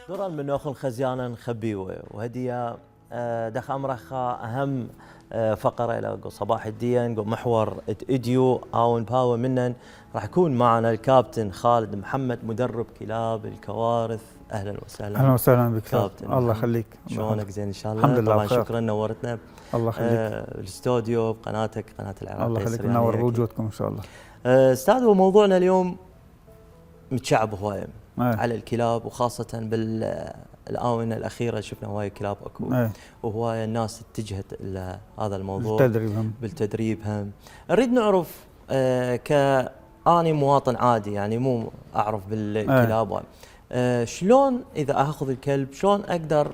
درا من أخو خزيانا خبيوه وهدية دخ أمرخا أهم فقرة إلى صباح الدين محور إديو أو باور منن راح يكون معنا الكابتن خالد محمد مدرب كلاب الكوارث. أهلا وسهلا. أهلا وسهلا بك كابتن. الله يخليك. شلونك؟ زين إن شاء الله. الحمد لله طبعا بخير. شكرا نورتنا. الله يخليك. الاستوديو بقناتك قناة العراق. الله يخليك منور بوجودكم إن شاء الله. أستاذ وموضوعنا اليوم متشعب هواية على الكلاب وخاصة بالآونة الأخيرة شفنا هواية كلاب أكو وهواية الناس اتجهت إلى هذا الموضوع بالتدريب هم. نريد نعرف كأني مواطن عادي يعني مو أعرف بالكلاب شلون إذا أخذ الكلب شلون أقدر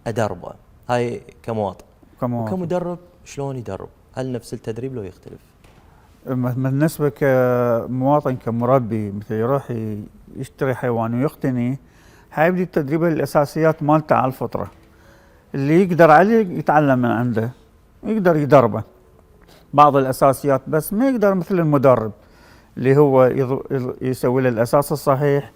أدربه هاي كمواطن وكمدرب شلون يدرب؟ هل نفس التدريب لو يختلف؟ بالنسبة كمواطن كمربي مثل يروح يشتري حيوان ويقتني حيبدي التدريب الأساسيات مالته على الفطرة اللي يقدر عليه يتعلم من عنده يقدر يدربه بعض الأساسيات بس ما يقدر مثل المدرب اللي هو يسوي له الأساس الصحيح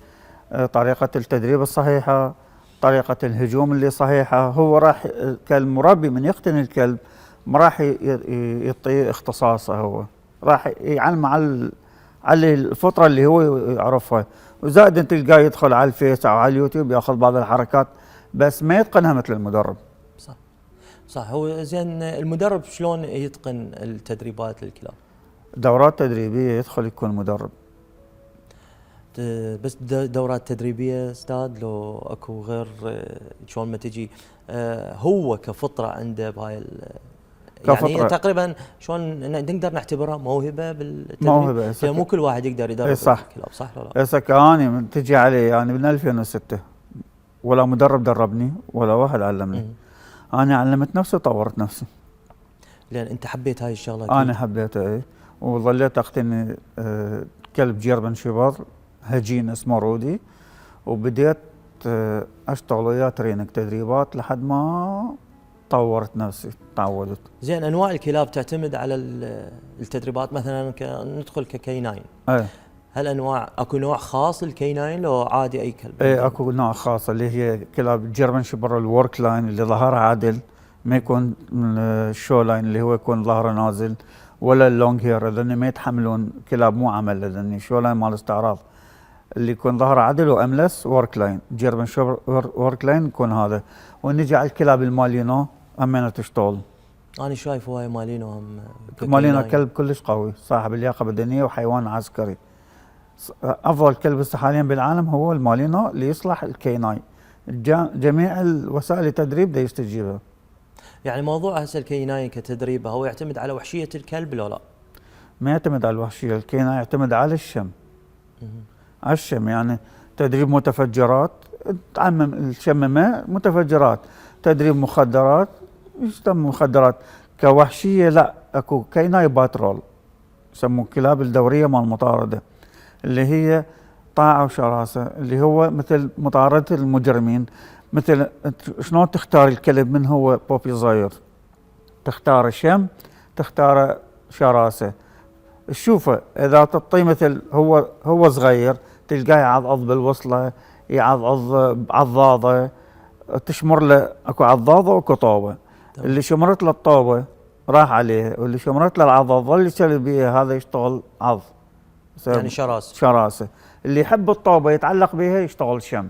طريقة التدريب الصحيحة طريقة الهجوم اللي صحيحة. هو راح كالمربي من يقتني الكلب ما راح يعطيه اختصاصه هو راح يعلم على الفطرة اللي هو يعرفها وزائد انت تلقاه يدخل على الفيس او على اليوتيوب ياخذ بعض الحركات بس ما يتقنها مثل المدرب. صح هو زين المدرب شلون يتقن التدريبات للكلاب؟ دورات تدريبية يدخل يكون مدرب. بس دورات تدريبية استاذ لو اكو غير شلون ما تجي هو كفطرة عنده بهاي يعني تقريبا شلون نقدر نعتبرها موهبه بالتدريب؟ موهبه مو كل واحد يقدر يدرب الكلاب صح ولا لا؟ هسه كاني من تجي علي يعني من 2006 ولا مدرب دربني ولا واحد علمني. انا علمت نفسي وطورت نفسي. لان انت حبيت هاي الشغله؟ انا حبيتها اي وظليت اقتني كلب جيرمن شيبر هجين اسمه رودي وبديت اشتغل وياه تريننج تدريبات لحد ما طورت نفسي تعودت. زين انواع الكلاب تعتمد على التدريبات مثلا ندخل ككيناين. هل انواع اكو نوع خاص للكيناين لو عادي اي كلب؟ اكو نوع خاص اللي هي كلاب جيرمن شيبر الورك لاين اللي ظهرها عادل ما يكون الشو لاين اللي هو يكون ظهره نازل ولا اللونج هير لان ما يتحملون كلاب مو عمل لان شو لاين مال استعراض اللي يكون ظهره عدل واملس ورك لاين جيرمن شيبر ورك لاين يكون هذا. ونجي على الكلاب المالينو همينه تشتغل. انا شايف هواي مالينو هم مالينو كلب كلش قوي صاحب لياقه بدنيه وحيوان عسكري. افضل كلب هسه حاليا بالعالم هو المالينو اللي يصلح الكيناي. جميع الوسائل التدريب دا يستجيبها. يعني موضوع هسه الكيناي كتدريبه هو يعتمد على وحشيه الكلب لو لا؟ ما يعتمد على الوحشيه، الكيناي يعتمد على الشم. على الشم يعني تدريب متفجرات تعمم الشممه متفجرات، تدريب مخدرات يسمى مخدرات. كوحشيه لا اكو كيناي باترول يسموه كلاب الدوريه مال المطارده اللي هي طاعه وشراسه اللي هو مثل مطارده المجرمين. مثل شلون تختار الكلب من هو بوبي صغير تختار شم تختار شراسه. تشوفه اذا تعطيه مثل هو صغير تلقاه يعضعض بالوصله يعضعض بعضاضه تشمر له اكو عضاضه واكو طوبه. اللي شمرت له الطوبه راح عليه واللي شمرت له العضاضه ظل يسوي بيها هذا يشتغل عض يعني شراسه. اللي يحب الطوبه يتعلق بها يشتغل شم.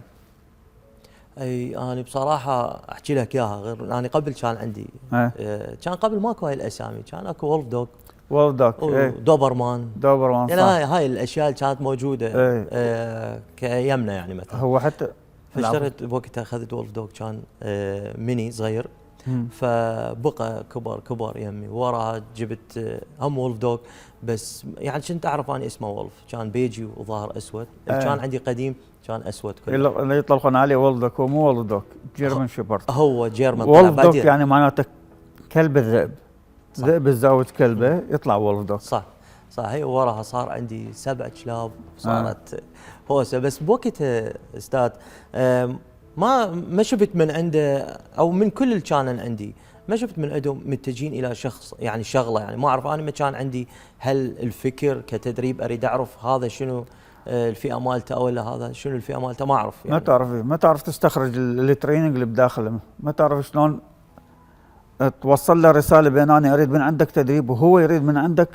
اي انا بصراحه احكي لك اياها غير انا قبل كان عندي كان قبل ماكو هاي الاسامي كان اكو وولف دوغ دوبرمان يعني هاي الاشياء اللي كانت موجوده كايامنا يعني مثلا. هو حتى فاشتريت بوقتها اخذت وولف دوغ كان ميني صغير فبقى كبر يمي وراها جبت هم وولف دوغ بس يعني كنت اعرف اني اسمه وولف كان بيجي وظهر اسود. كان عندي قديم كان اسود كله اللي يطلقون عليه وولف دوغ هو مو وولف دوغ جيرمن شيبرد. هو جيرمن وولف دوغ يعني معناته كلب الذئب. ذئب الزاوج كلبه يطلع وولف دوغ. صح هي وراها صار عندي 7 كلاب صارت هوسه. بس بوقتها استاذ ما شفت من عنده او من كل اللي كان عندي ما شفت من عندهم متجهين الى شخص يعني شغله يعني ما اعرف انا ما كان عندي هل الفكر كتدريب اريد اعرف هذا شنو الفئه مالته او لا هذا شنو الفئه مالته ما اعرف يعني. ما تعرف تستخرج التريننج اللي بداخله، ما تعرف شلون توصل له رساله بين انا اريد من عندك تدريب وهو يريد من عندك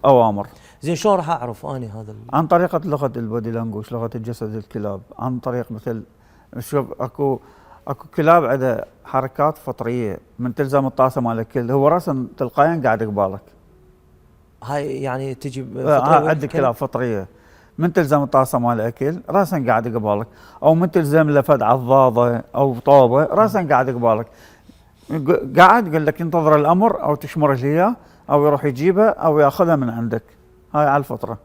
اوامر. زين شلون راح اعرف اني هذا عن طريقه لغه البودي لانجوج، لغه الجسد الكلاب، عن طريق مثل شوف اكو كلاب عندها حركات فطريه من تلزم الطاسه مال الاكل هو راسا تلقائيا قاعد قبالك. هاي يعني تجي عندك كلاب فطريه من تلزم الطاسه مال الاكل راسا قاعد قبالك، او من تلزم له فد عضاضه او طوبه راسا قاعد قبالك، قاعد يقول لك ينتظر الامر او تشمر له اياه او يروح يجيبها او ياخذها من عندك. هاي على الفطره.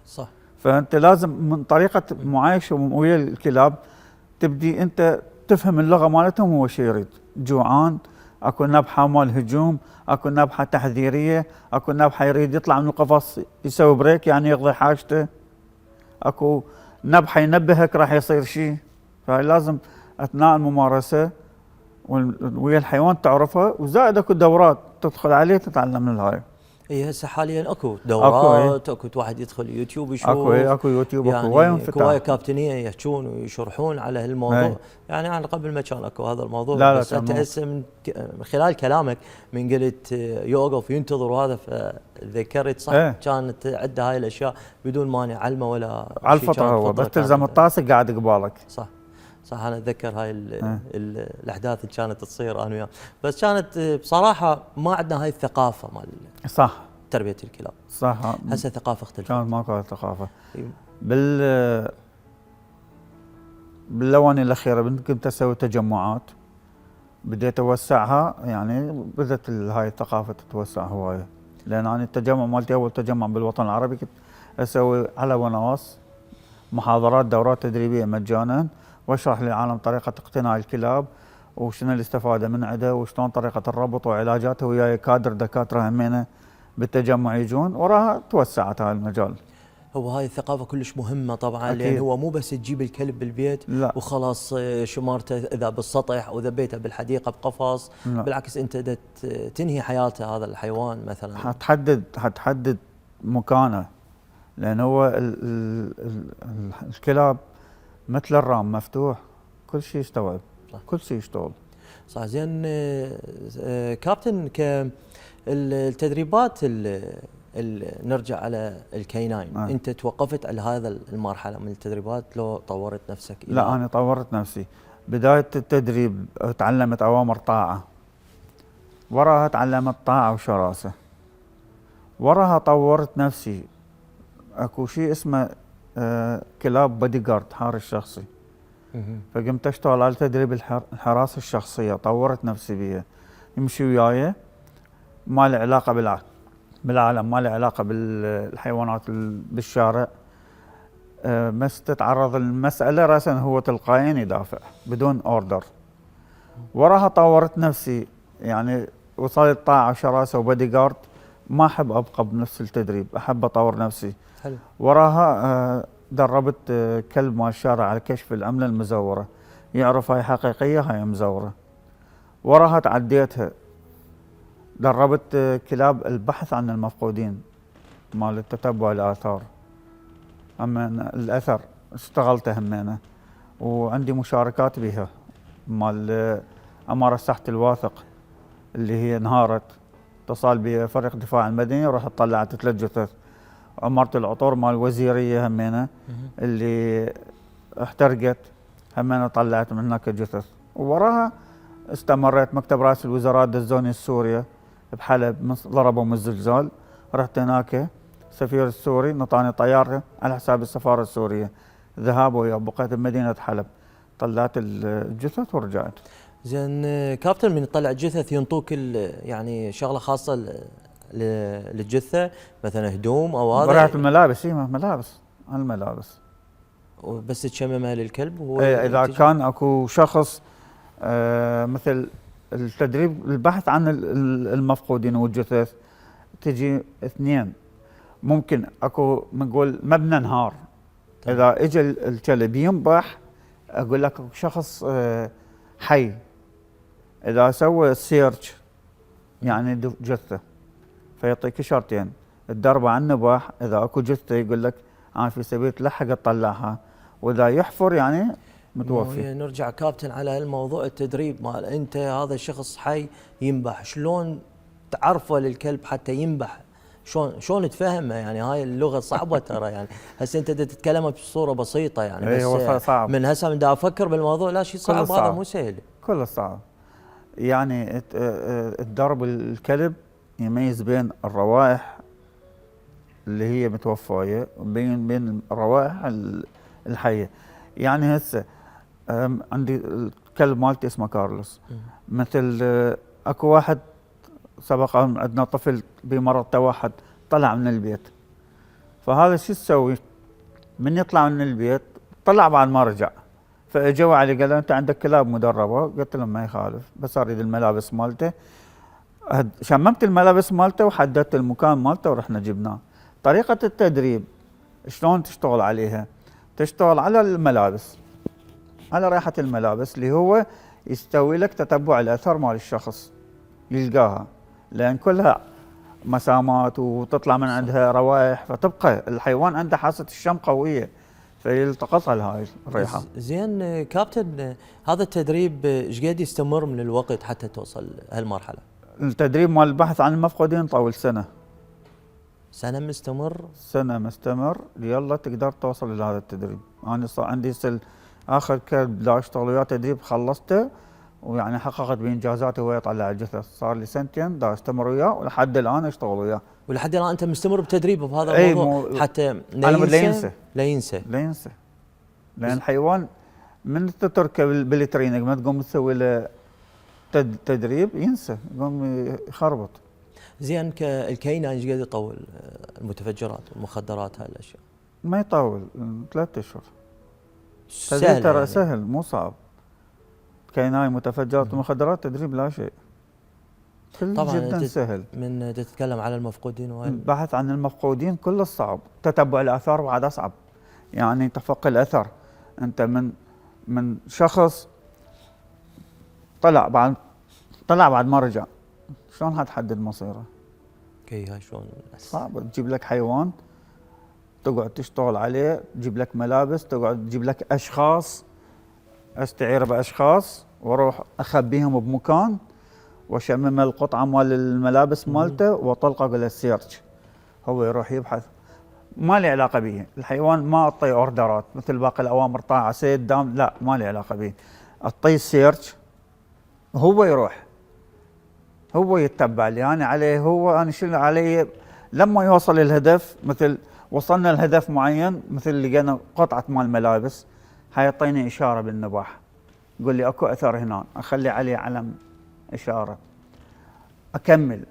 صح. فانت لازم من طريقه معايشه ويا الكلاب تبدي انت تفهم اللغه مالتهم هو شو يريد. جوعان، اكو نبحه مال هجوم، اكو نبحه تحذيريه، اكو نبحه يريد يطلع من القفص يسوي بريك يعني يقضي حاجته، اكو نبحه ينبهك راح يصير شيء. فلازم اثناء الممارسه ويا الحيوان تعرفها، وزائد اكو دورات تدخل عليه تتعلم من الهاي. اي هسه حاليا اكو دورات، اكو واحد يدخل يوتيوب يشوف، اكو يوتيوب، يعني اكو وايد انفتاح، هوايه كابتنيه يحجون ويشرحون على هالموضوع. هي. يعني انا قبل ما كان اكو هذا الموضوع، لا بس انت هسه من خلال كلامك من قلت يوقف ينتظر وهذا، فذكرت صح كانت عده هاي الاشياء بدون ما نعلمه ولا على الفطره، هو بس تلزم الطاسه قاعد قبالك. صح. انا اتذكر هاي الاحداث اللي كانت تصير انا وياه، بس كانت بصراحه ما عندنا هاي الثقافه مال صح تربيه الكلاب. صح. هسه الثقافه اختلفت، كانت ماكو هاي الثقافه. بالاواني الاخيره كنت اسوي تجمعات، بديت اوسعها، يعني بدت هاي الثقافه تتوسع هوايه، لان انا التجمع مالتي اول تجمع بالوطن العربي كنت اسوي على ونواس محاضرات دورات تدريبيه مجانا، واشرح للعالم طريقه اقتناء الكلاب وشنو الاستفاده من عندها وشلون طريقه الربط وعلاجاتها، وياي كادر دكاتره همينه بالتجمع يجون، وراها توسعت هاي المجال. هو هاي الثقافه كلش مهمه طبعا، أكيد. لان هو مو بس تجيب الكلب بالبيت لا. وخلاص شمارته اذا بالسطح او ذبيته بالحديقه بقفص، لا. بالعكس انت تنهي حياته هذا الحيوان مثلا. حتحدد مكانه، لان هو الكلاب مثل الرام مفتوح، كل شيء يستوعب، كل شيء يشتغل. صح. زين كابتن، التدريبات نرجع على الكيناين، انت توقفت على هذا المرحله من التدريبات لو طورت نفسك؟ لا انا طورت نفسي. بدايه التدريب تعلمت اوامر طاعه، وراها تعلمت طاعه وشراسه، وراها طورت نفسي. اكو شيء اسمه كلاب بودي جارد، حارس شخصي. فقمت اشتغل على تدريب الحراسه الشخصيه، طورت نفسي بيها. يمشي وياي، ما له علاقه بالعالم، ما له علاقه بالحيوانات بالشارع. بس تتعرض المساله راسا هو تلقائيا يدافع بدون اوردر. وراها طورت نفسي، يعني وصلت طاعه وشراسه وبودي جارد. ما احب ابقى بنفس التدريب، احب اطور نفسي. حلو. وراها دربت كلب مال الشارع على كشف العمله المزوره، يعرف هاي حقيقيه هاي مزوره. وراها تعديتها، دربت كلاب البحث عن المفقودين مال التتبع الاثار، اما الاثر اشتغلت همينه، وعندي مشاركات بها مال اماره ساحه الواثق اللي هي انهارت، اتصال بي فريق الدفاع المدني ورحت طلعت 3 جثث. عمارة العطور مال الوزيريه همينه اللي احترقت، همينه طلعت من هناك جثث. ووراها استمريت مكتب رئيس الوزراء دزوني سوريا بحلب، ضربوا من الزلزال، رحت هناك السفير السوري نطاني طياره على حساب السفاره السوريه، ذهاب ويا بقيت بمدينه حلب، طلعت الجثث ورجعت. زين كابتن، من تطلع الجثث ينطوك يعني شغله خاصه للجثه، مثلا هدوم او هذا؟ برعت الملابس، ملابس، الملابس بس تشممها للكلب؟ هو اذا كان اكو شخص مثل التدريب البحث عن المفقودين والجثث، تجي 2 ممكن اكو نقول مبنى انهار، اذا اجى الكلب ينبح اقول لك شخص حي، اذا سوى سيرش يعني جثه، فيعطيك شرطين: الدربه عن النباح، اذا اكو جثه يقول لك انا في سبيل لحق اطلعها، واذا يحفر يعني متوفي. نرجع كابتن على الموضوع التدريب مال انت هذا شخص حي ينبح، شلون تعرفه للكلب حتى ينبح؟ شلون تفهمه؟ يعني هاي اللغه صعبه ترى. يعني هسه انت تتكلم بصوره بسيطه يعني، بس هو صعب. من هسه من دا افكر بالموضوع لا شيء صعب، هذا مو سهل. كله صعب. يعني الدرب الكلب يميز بين الروائح اللي هي متوفايه بين الروائح الحيه. يعني هسه عندي الكلب مالتي اسمه كارلوس، مثل اكو واحد سبق عندنا طفل بمرض توحد طلع من البيت، فهذا شو تسوي؟ من يطلع من البيت طلع بعد ما رجع، فاجوا علي قالوا انت عندك كلاب مدربه؟ قلت لهم ما يخالف، بس اريد الملابس مالته. شممت الملابس مالته وحددت المكان مالته ورحنا جبناه. طريقه التدريب شلون تشتغل عليها؟ تشتغل على الملابس، على ريحه الملابس، اللي هو يستوي لك تتبع الاثر مال الشخص، يلقاها، لان كلها مسامات وتطلع من عندها روائح، فتبقى الحيوان عنده حاسه الشم قويه فيلتقطها هاي الريحه. زين كابتن، هذا التدريب ايش قد يستمر من الوقت حتى توصل هالمرحله؟ التدريب مال البحث عن المفقودين طول سنه. سنه مستمر؟ سنه مستمر، يلا تقدر توصل لهذا التدريب. انا صار عندي اخر كلب دا اشتغل وياه تدريب خلصته، ويعني حققت بانجازاته وهو يطلع الجثث. صار لي سنتين دا استمر وياه ولحد الان اشتغل وياه. ولحد الان انت مستمر بتدريبه بهذا الموضوع حتى لا ينسى؟ لا ينسى. لان الحيوان من تتركه بالتريننج ما تقوم تسوي له تدريب ينسى، يقوم يخربط. زين الكينان ايش قد يطول المتفجرات والمخدرات هاي الاشياء؟ ما يطول 3 اشهر. سهل ترى يعني. سهل مو صعب. كيناي متفجرات ومخدرات تدريب لا شيء. طبعا جدا سهل. من تتكلم على المفقودين البحث عن المفقودين كله صعب، تتبع الاثار بعد اصعب. يعني تفقد الاثر، انت من شخص طلع بعد ما رجع، شلون حتحدد مصيره؟ هاي شلون صعب. تجيب لك حيوان تقعد تشتغل عليه، تجيب لك ملابس، تقعد تجيب لك اشخاص، استعير باشخاص واروح اخبيهم بمكان واشمم القطعه مال الملابس مالته واطلقه اقول له سيرش، هو يروح يبحث. ما لي علاقه به الحيوان، ما اعطيه اوردرات مثل باقي الاوامر طاعه سيد دام، لا ما لي علاقه به. اعطيه سيرش، هو يروح، هو يتبع لي انا عليه، هو انا شنو علي لما يوصل الهدف. مثل وصلنا لهدف معين، مثل لقينا قطعه مال ملابس، حيعطيني اشاره بالنباح، يقول لي اكو اثر هنا، اخلي عليه علم اشاره، اكمل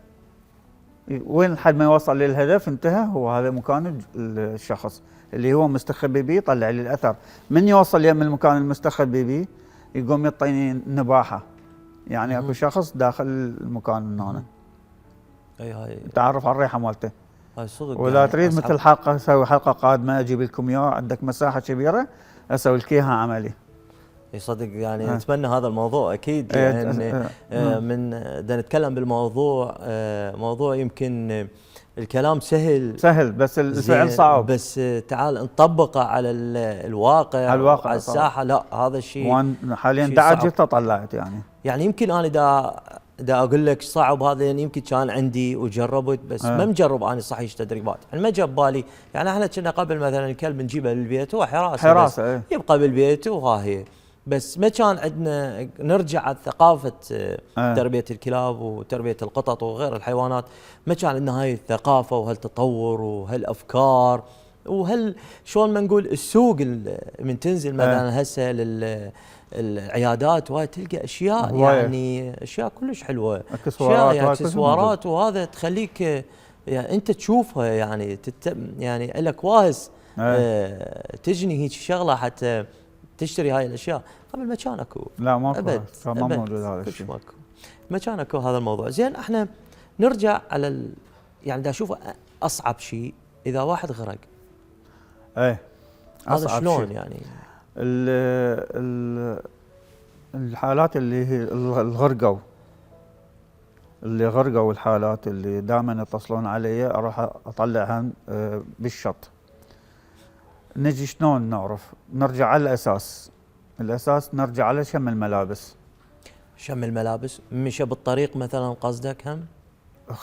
وين لحد ما يوصل للهدف انتهى، هو هذا مكان الشخص اللي هو مستخبي بيه، طلع لي الاثر. من يوصل يم المكان المستخبي بيه يقوم يعطيني نباحه، يعني اكو شخص داخل المكان من هنا. هاي تعرف على الريحه مالته. هاي صدق. واذا يعني تريد مثل حلقه، اسوي حلقه قادمه اجيب لكم اياه، عندك مساحه كبيره اسوي لك اياها عملي. يصدق يعني اتمنى هذا الموضوع اكيد. يعني من نتكلم بالموضوع، موضوع يمكن الكلام سهل بس الفعل صعب. بس تعال نطبقه على الواقع، على الساحه، لا هذا الشيء. وانا حاليا دا جثه طلعت يعني يمكن انا دا اقول لك صعب هذا، يعني يمكن كان عندي وجربت، بس ما مجرب انا صحيح تدريبات، يعني ما جاب بالي. يعني احنا كنا قبل مثلا الكلب نجيبه للبيت هو حراسه يبقى بالبيت وها هي، بس ما كان عندنا نرجع على ثقافه تربيه الكلاب وتربيه القطط وغير الحيوانات. ما كان عندنا هاي الثقافه وهالتطور وهالافكار شلون ما نقول السوق. من تنزل مثلا هسه العيادات وهاي تلقى اشياء يعني اشياء كلش حلوه، اكسسوارات وهذا تخليك يعني انت تشوفها، يعني يعني لك واهس تجني هيك شغله حتى تشتري هاي الاشياء. قبل ما كان اكو، لا ماكو، ما موجود هذا الشيء، ماكو، ما كان اكو هذا الموضوع. زين احنا نرجع على يعني دا اشوف اصعب شيء اذا واحد غرق. هذا شلون شيء. يعني الحالات اللي هي اللي غرقوا الحالات اللي دائما يتصلون علي اروح اطلعها بالشط. نجي شلون نعرف؟ نرجع على الاساس نرجع على شم الملابس. شم الملابس مشى بالطريق مثلا قصدك هم؟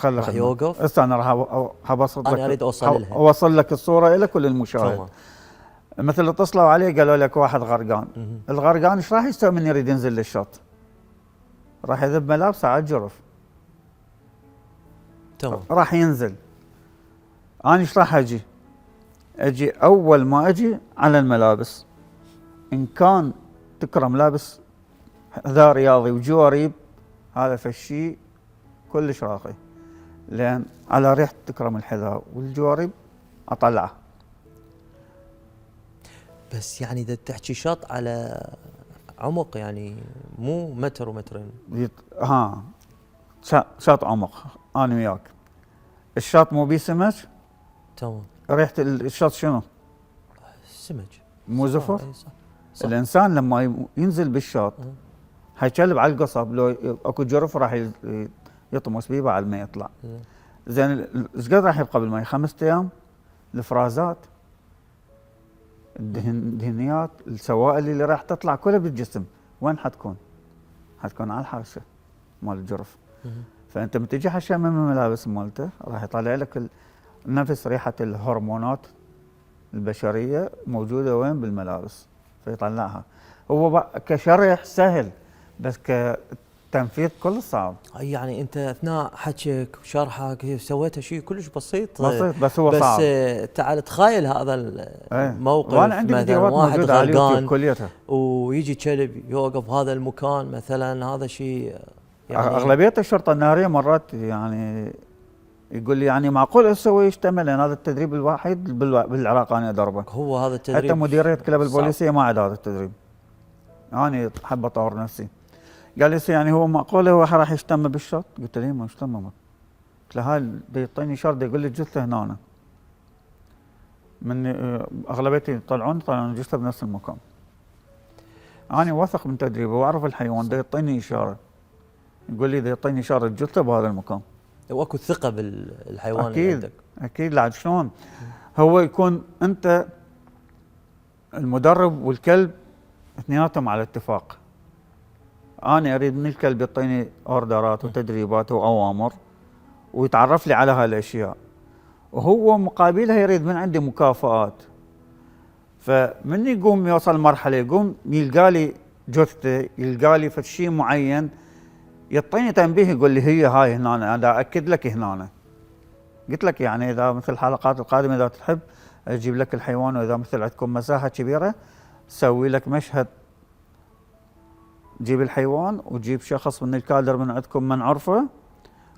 راح يوقف؟ هسه انا راح ابسط لك، انا اريد اوصل لها، اوصل لك الصوره لك وللمشاهد. تمام. مثل اتصلوا عليه قالوا لك واحد غرقان، الغرقان ايش راح يسوي من يريد ينزل للشط؟ راح يذب ملابسه على الجرف. تمام. راح ينزل. انا ايش راح اجي اول ما اجي على الملابس، ان كان تكرم لابس حذاء رياضي وجواريب، هذا فالشيء كلش راقي، لان على ريحه تكرم الحذاء والجواريب اطلعه. بس يعني اذا تحكي شط على عمق يعني مو متر ومترين. شاط عمق، انا وياك. الشاط مو بيه سمك؟ تمام. ريحه الشاط شنو؟ سمك. مو زفر؟ صح. الانسان لما ينزل بالشاط حيكلب على القصب، لو اكو جرف راح يطمس بيه بعد ما يطلع. زين ايش قد راح يبقى بالماء؟ 5 ايام. الافرازات، الدهنيات، السوائل اللي راح تطلع كلها بالجسم وين حتكون؟ حتكون على الحاشيه مال الجرف. فانت من تجي حشام من الملابس مالته راح يطلع لك نفس ريحه الهرمونات البشريه موجوده وين؟ بالملابس، فيطلعها. هو كشرح سهل بس كتنفيذ كل صعب. يعني انت اثناء حكيك وشرحك سويت شيء كلش بسيط بس هو صعب. بس تعال تخيل هذا الموقف. وانا عندي فيديوهات موجوده على اليوتيوب كليتها، ويجي كلب يوقف هذا المكان مثلا، هذا شيء يعني اغلبيه الشرطه الناريه مرات يعني يقول لي يعني معقول اسوي يشتمل، لان هذا التدريب الوحيد بالعراق انا ادربه. هو هذا التدريب حتى مديريه كلاب البوليسيه ما عاد هذا التدريب. انا حاب اطور نفسي. قال لي يعني هو معقول هو راح يشتم بالشط؟ قلت له ما يشتم. قلت له هاي يعطيني شرط يقول لي الجثه هنا. من اغلبيتي يطلعون الجثه بنفس المكان. انا واثق من تدريبه واعرف الحيوان، ده يعطيني اشاره يقول لي ده يعطيني اشاره الجثه بهذا المكان. واكو ثقه بالحيوان اكيد اللي عندك. اكيد. لا شلون هو يكون انت المدرب والكلب اثنيناتهم على اتفاق. انا اريد من الكلب يعطيني اوردرات وتدريبات واوامر ويتعرف لي على هالاشياء، وهو مقابلها يريد من عندي مكافآت. فمن يقوم يوصل مرحله يقوم يلقى لي جثته، يلقى لي شيء معين، يعطيني تنبيه يقول لي هي هاي هنا، انا اكد لك هنا. قلت لك يعني اذا مثل الحلقات القادمه اذا تحب اجيب لك الحيوان، واذا مثل عندكم مساحه كبيره سوي لك مشهد، جيب الحيوان وجيب شخص من الكادر من عندكم من عرفه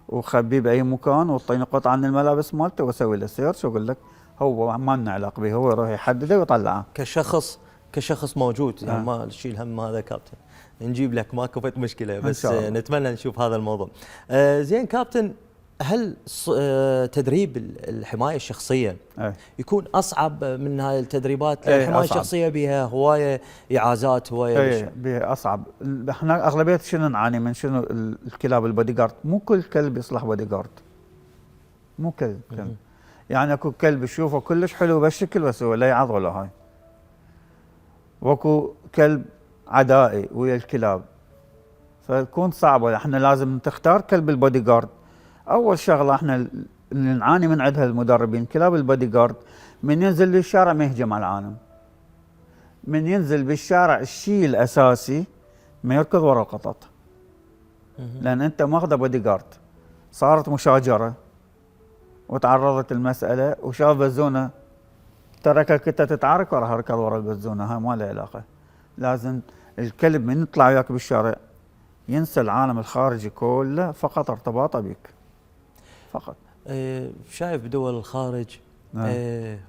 وخبيه باي مكان واعطيني قطعه من الملابس مالته واسوي له سيرش واقول لك هو ما لنا علاقه به، هو يروح يحدده ويطلعه كشخص موجود. يعني ما تشيل هم هذا كابتن، نجيب لك ماكو فيت مشكله، بس نتمنى نشوف هذا الموضوع. زين كابتن، هل تدريب الحمايه الشخصيه يكون اصعب من هاي التدريبات؟ الحمايه الشخصيه بها هوايه اعازات، هوايه بها اصعب. احنا اغلبيه شنو نعاني من شنو؟ الكلاب البودي جارد. مو كل كلب يصلح بودي جارد، مو كل كلب. يعني اكو كلب تشوفه كلش حلو بالشكل بس هو لا يعض ولا هاي، واكو كلب عدائي ويا الكلاب، فتكون صعبه. احنا لازم تختار كلب البودي جارد. اول شغله احنا اللي نعاني من عندها المدربين كلاب البودي جارد، من ينزل للشارع ما يهجم على العالم، من ينزل بالشارع الشيء الاساسي ما يركض ورا القطط، لان انت ماخذه بودي جارد. صارت مشاجره وتعرضت المساله وشاف بزونه تركك انت تتعارك وراح اركض ورا البزونه، هاي ما لها علاقه. لازم الكلب من يطلع وياك بالشارع ينسى العالم الخارجي كله، فقط ارتباطه بك فقط. شايف بدول الخارج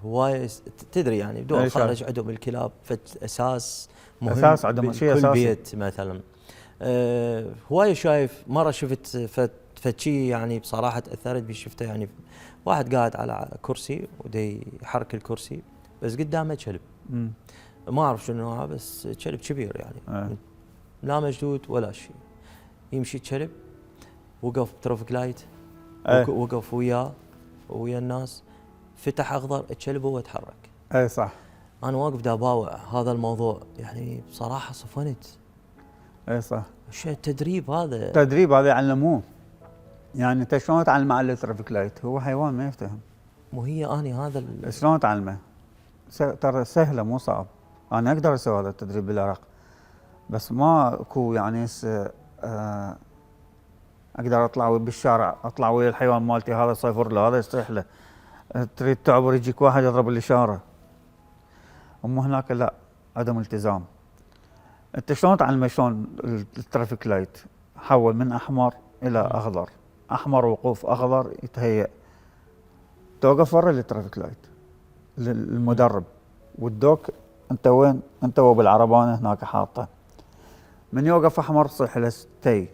هواي تدري يعني بدول الخارج عندهم الكلاب اساس مهم، اساس عندهم شيء اساسي. كل بيت مثلا هواي شايف مره شفت فشي يعني بصراحه تاثرت بي. شفته يعني واحد قاعد على كرسي ودي يحرك الكرسي بس قدامه كلب، ما اعرف شنو نوعه بس كلب كبير يعني لا مجدود ولا شيء. يمشي كلب وقف بترافيك لايت، وقف ويا الناس، فتح اخضر الكلب هو تحرك. اي صح. انا واقف دا باوع هذا الموضوع، يعني بصراحه صفنت. اي صح. شو التدريب هذا؟ التدريب هذا يعلموه. يعني انت شلون تعلمه على الترافيك لايت؟ هو حيوان ما يفتهم. مو هي اني هذا شلون تعلمه؟ ترى سهله مو صعب. انا اقدر اسوي هذا التدريب بالعراق، بس ما اكو يعني اقدر اطلع بالشارع، اطلع ويا الحيوان مالتي هذا صفر له، هذا يصيح له، تريد تعبر يجيك واحد يضرب الاشاره. اما هناك لا، عدم التزام. انت شلون تعلمه شلون الترافيك لايت؟ حول من احمر الى اخضر، احمر وقوف، اخضر يتهيأ، توقف ورا الترافيك لايت المدرب، والدوك انت وين؟ انت وبالعربانه هناك حاطه. من يوقف احمر صيح له ستي.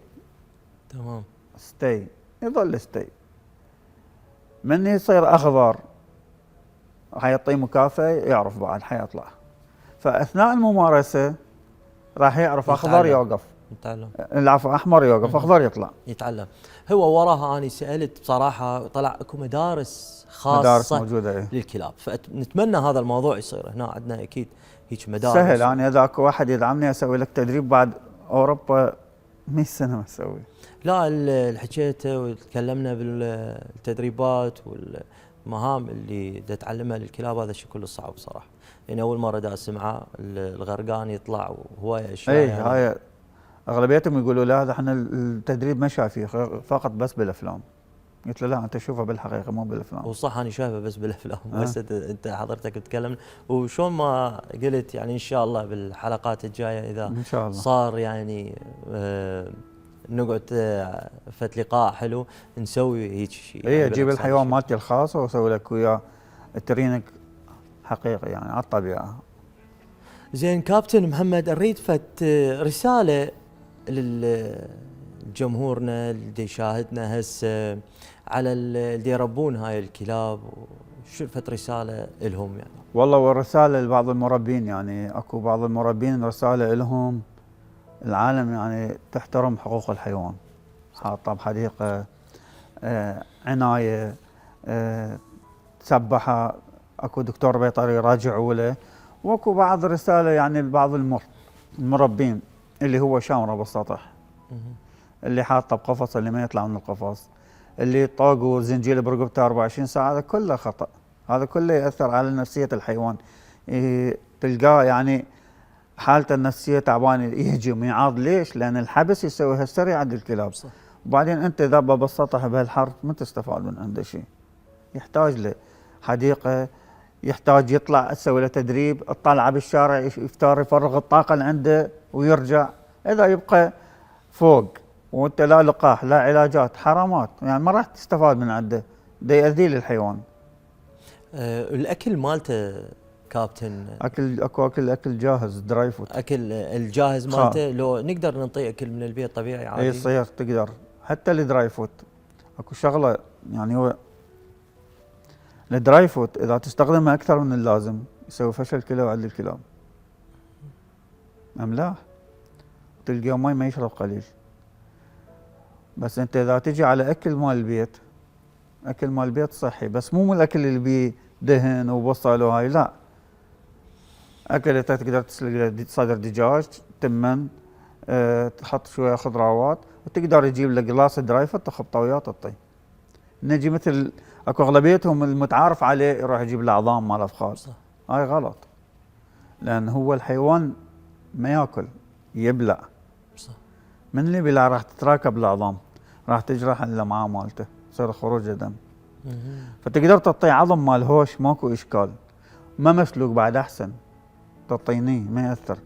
تمام. ستي، يظل ستي. من يصير اخضر حيعطيه مكافاه، يعرف بعد حيطلع. فاثناء الممارسه راح يعرف اخضر يوقف، يتعلم. العفو، احمر يوقف، اخضر يطلع. يتعلم. هو وراها اني سالت بصراحه، طلع اكو مدارس خاصه، مدارس موجوده ايه للكلاب، فنتمنى هذا الموضوع يصير هنا عندنا اكيد هيك مدارس. سهل. انا اذا اكو واحد يدعمني اسوي لك تدريب بعد اوروبا 100 سنه ما اسوي. لا حكيته وتكلمنا بالتدريبات والمهام اللي دا تعلمها للكلاب، هذا الشيء كله صعب صراحه. يعني اول مره دا اسمعه الغرقان يطلع وهوايه اشياء. اي يعني هاي اغلبيتهم يقولوا لا، هذا احنا التدريب ما شافيه فقط بس بالافلام. قلت له لا، انت شوفه بالحقيقه مو بالافلام. وصح انا شايفه بس بالافلام. بس انت حضرتك تتكلم، وشون ما قلت يعني ان شاء الله بالحلقات الجايه اذا ان شاء الله صار يعني نقعد فت لقاء حلو نسوي هيك شيء. اي اجيب الحيوان مالتي الخاص واسوي لك وياه الترينك حقيقي يعني على الطبيعه. زين كابتن محمد، اريد فت رساله لجمهورنا اللي يشاهدنا هسه على اللي يربون هاي الكلاب، شو فت رساله لهم يعني؟ والله والرساله لبعض المربين، يعني اكو بعض المربين رساله لهم، العالم يعني تحترم حقوق الحيوان، حاطه بحديقه عنايه تسبحه، اكو دكتور بيطري يراجعوا له، واكو بعض رساله يعني لبعض المربين اللي هو شامره بالسطح، اللي حاطه بقفص اللي ما يطلع من القفص، اللي طاقوا زنجيل برقبته 24 ساعه، هذا كله خطا، هذا كله ياثر على نفسيه الحيوان. تلقاه يعني حالته النفسيه تعبانه، يهجم يعاض. ليش؟ لان الحبس يسوي هالسري عند الكلاب. صح. وبعدين انت اذا بالسطح بهالحر ما تستفاد من عنده شيء، يحتاج له حديقه، يحتاج يطلع تسوي له تدريب، الطلعه بالشارع يفتر يفرغ الطاقه اللي عنده ويرجع. اذا يبقى فوق وانت لا لقاح لا علاجات، حرامات، يعني ما راح تستفاد من عنده، ده يأذي للحيوان. الاكل مالته كابتن، اكو اكل جاهز دراي فود، اكل الجاهز مالته لو نقدر نعطيه اكل من البيت طبيعي عادي؟ اي يصير، تقدر حتى الدراي فود. اكو شغله يعني هو الدراي فود اذا تستخدمه اكثر من اللازم يسوي فشل كلى عند الكلاب. املاح تلقى مي ما يشرب قليل. بس انت اذا تجي على اكل مال البيت، اكل مال البيت صحي، بس مو من الاكل اللي بيه دهن وبصل وهاي، لا. اكل انت تقدر تسلق صدر دجاج، تمن، تحط شويه خضروات، وتقدر تجيب له قلاص دراي فود تخبطه وياه تعطيه. نجي مثل اكو اغلبيتهم المتعارف عليه يروح يجيب له عظام مال افخاذ، هاي غلط. لان هو الحيوان ما ياكل، يبلع. صح. من اللي يبلع راح تتراكب العظام، راح تجرح الامعاء مالته، يصير خروج دم. فتقدر تعطيه عظم مال هوش ماكو اشكال. ما مسلوق بعد احسن، تعطينيه ما ياثر.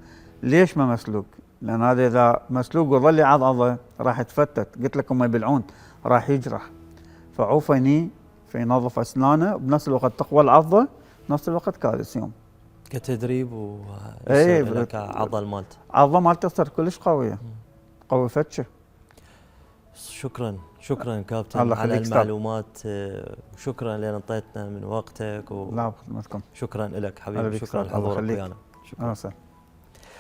ليش ما مسلوق؟ لان هذا اذا مسلوق وظل يعضعضه راح يتفتت، قلت لكم ما يبلعون، راح يجرح. فعوفني فينظف اسنانه، بنفس الوقت تقوى العضه، بنفس الوقت كالسيوم. كتدريب ويصير لك عضه مالته. عضه مالته تصير كلش قويه، قوي فتشه. شكرا كابتن على المعلومات، شكرا لان اعطيتنا من وقتك لا بخدمتكم. شكرا لك حبيبي، شكرا لحضورك ويانا. شكرا.